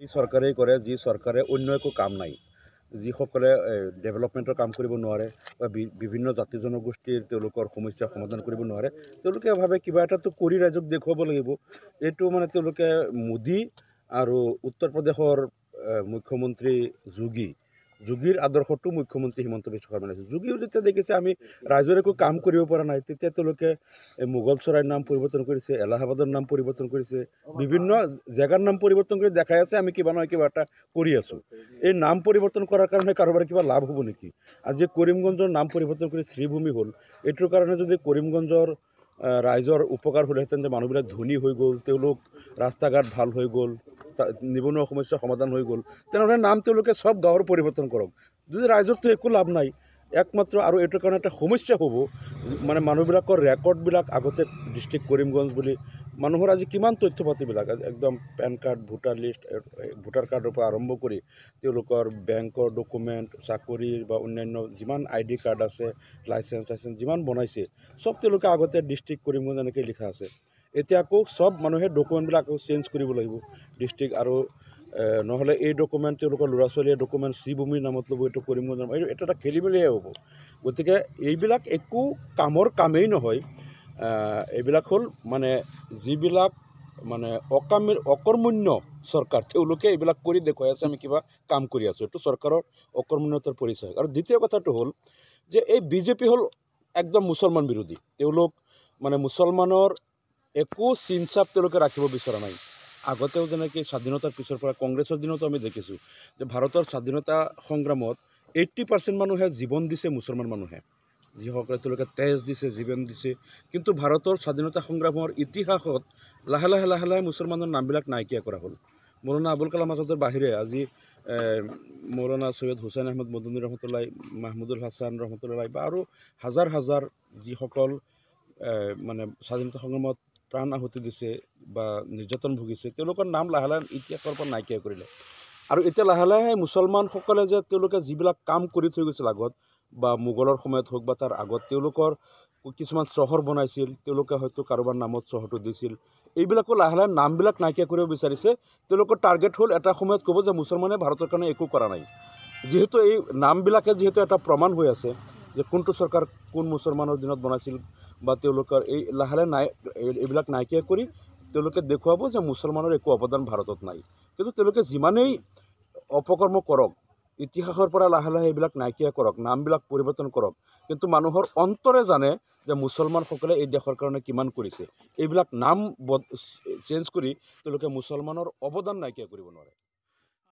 যি চৰকাৰেই কৰে, যি চৰকাৰে অন্য একো কাম নাই, যিসকলে ডেভেলপমেণ্টৰ কাম কৰিব নোৱাৰে বা বিভিন্ন জাতি জনগোষ্ঠীৰ তেওঁলোকৰ সমস্যা সমাধান কৰিব নোৱাৰে, তেওঁলোকে ভাবে কিবা এটাতো কৰি ৰাইজক দেখুৱাব লাগিব। এইটো মানে তেওঁলোকে মোদী আৰু উত্তৰ প্ৰদেশৰ মুখ্যমন্ত্ৰী যোগীৰ আদৰ্শটো মুখ্যমন্ত্ৰী হিমন্ত বিশ্ব শৰ্মা আছে। যোগীও যেতিয়া দেখিছে আমি ৰাইজৰ একো কাম কৰিব পৰা নাই, তেতিয়া তেওঁলোকে এই মোগল চৰাইৰ নাম পৰিৱৰ্তন কৰিছে, এলাহাবাদৰ নাম পৰিৱৰ্তন কৰিছে, বিভিন্ন জেগাৰ নাম পৰিৱৰ্তন কৰি দেখাই আছে আমি কিবা নহয় কিবা এটা কৰি আছোঁ। এই নাম পৰিৱৰ্তন কৰাৰ কাৰণে কাৰোবাৰ কিবা লাভ হ'ব নেকি? আজি কৰিমগঞ্জৰ নাম পৰিৱৰ্তন কৰি শ্ৰীভূমি হ'ল, এইটোৰ কাৰণে যদি কৰিমগঞ্জৰ ৰাইজৰ উপকাৰ হ'লহেঁতেন যে মানুহবিলাক ধনী হৈ গ'ল, তেওঁলোক ৰাস্তা ঘাট ভাল হৈ গ'ল, নিবনুৱা সমস্যা সমাধান হৈ গ'ল, তেনেহ'লে নাম তেওঁলোকে চব গাঁৱৰ পৰিৱৰ্তন কৰক। যদি ৰাইজৰতো একো লাভ নাই একমাত্ৰ, আৰু এইটোৰ কাৰণে এটা সমস্যা হ'ব, মানে মানুহবিলাকৰ ৰেকৰ্ডবিলাক আগতে ডিষ্ট্ৰিক্ট কৰিমগঞ্জ বুলি মানুহৰ আজি কিমান তথ্য পাতিবিলাক একদম PAN card, voter list, voter কাৰ্ডৰ পৰা আৰম্ভ কৰি তেওঁলোকৰ বেংকৰ ডকুমেণ্ট, চাকৰিৰ বা অন্যান্য যিমান আই ডি কাৰ্ড আছে, লাইচেঞ্চ টাইচেঞ্চ যিমান বনাইছে চব তেওঁলোকে আগতে ডিষ্ট্ৰিক্ট কৰিমগঞ্জ এনেকৈ লিখা আছে। এতিয়া আকৌ চব মানুহে ডকুমেণ্টবিলাক আকৌ চেঞ্জ কৰিব লাগিব ডিষ্ট্ৰিক্ট, আৰু নহ'লে এই ডকুমেণ্ট তেওঁলোকৰ ল'ৰা ছোৱালীয়ে ডকুমেণ্ট শ্ৰীভূমিৰ নামত ল'ব, এইটো কৰিমগঞ্জ নাম, এইটো এটা খেলি মেলিহে হ'ব। গতিকে এইবিলাক একো কামৰ কামেই নহয়। এইবিলাক হ'ল মানে যিবিলাক মানে অকৰ্মণ্য চৰকাৰ, তেওঁলোকে এইবিলাক কৰি দেখুৱাই আছে আমি কিবা কাম কৰি আছোঁ। এইটো চৰকাৰৰ অকৰ্মণ্যতাৰ পৰিচয়। আৰু দ্বিতীয় কথাটো হ'ল যে এই বিজেপি হ'ল একদম মুছলমান বিৰোধী। তেওঁলোক মানে মুছলমানৰ একো চিনচাপ তেওঁলোকে ৰাখিব বিচৰা নাই। আগতেও যেনেকৈ স্বাধীনতাৰ পিছৰ পৰা কংগ্ৰেছৰ দিনতো আমি দেখিছোঁ যে ভাৰতৰ স্বাধীনতা সংগ্ৰামত 80% মানুহে জীৱন দিছে মুছলমান মানুহে, যিসকলে তেওঁলোকে তেজ দিছে, জীৱন দিছে। কিন্তু ভাৰতৰ স্বাধীনতা সংগ্ৰামৰ ইতিহাসত লাহে লাহে লাহে লাহে মুছলমানৰ নামবিলাক নাইকিয়া কৰা হ'ল। মৌলানা আবুল কালাম আজাদৰ বাহিৰে আজি মৌলানা সৈয়দ হুছেইন আহমেদ মদনী ৰহমতুল্লাহ, মাহমুদুল হাছান ৰহমতুল্লাহ বা আৰু হাজাৰ হাজাৰ যিসকল মানে স্বাধীনতা সংগ্ৰামত প্ৰাণ আহুতি দিছে বা নিৰ্যাতন ভুগিছে, তেওঁলোকৰ নাম লাহে লাহে ইতিহাসৰ পৰা নাইকিয়া কৰিলে। আৰু এতিয়া লাহে লাহে মুছলমানসকলে যে তেওঁলোকে যিবিলাক কাম কৰি থৈ গৈছিল আগত, বা মোগলৰ সময়ত হওক বা তাৰ আগত তেওঁলোকৰ কিছুমান চহৰ বনাইছিল, তেওঁলোকে হয়তো কাৰোবাৰ নামত চহৰটো দিছিল, এইবিলাকো লাহে লাহে নামবিলাক নাইকিয়া কৰিব বিচাৰিছে। তেওঁলোকৰ টাৰ্গেট হ'ল এটা সময়ত ক'ব যে মুছলমানে ভাৰতৰ কাৰণে একো কৰা নাই। যিহেতু এই নামবিলাকে যিহেতু এটা প্ৰমাণ হৈ আছে যে কোনটো চৰকাৰ কোন মুছলমানৰ দিনত বনাইছিল, বা তেওঁলোকৰ এই লাহে লাহে নাই এইবিলাক নাইকিয়া কৰি তেওঁলোকে দেখুৱাব যে মুছলমানৰ একো অৱদান ভাৰতত নাই। কিন্তু তেওঁলোকে যিমানেই অপকৰ্ম কৰক, ইতিহাসৰ পৰা লাহে লাহে এইবিলাক নাইকিয়া কৰক, নামবিলাক পৰিৱৰ্তন কৰক, কিন্তু মানুহৰ অন্তৰে জানে যে মুছলমানসকলে এই দেশৰ কাৰণে কিমান কৰিছে। এইবিলাক নাম চেঞ্জ কৰি তেওঁলোকে মুছলমানৰ অৱদান নাইকিয়া কৰিব নোৱাৰে।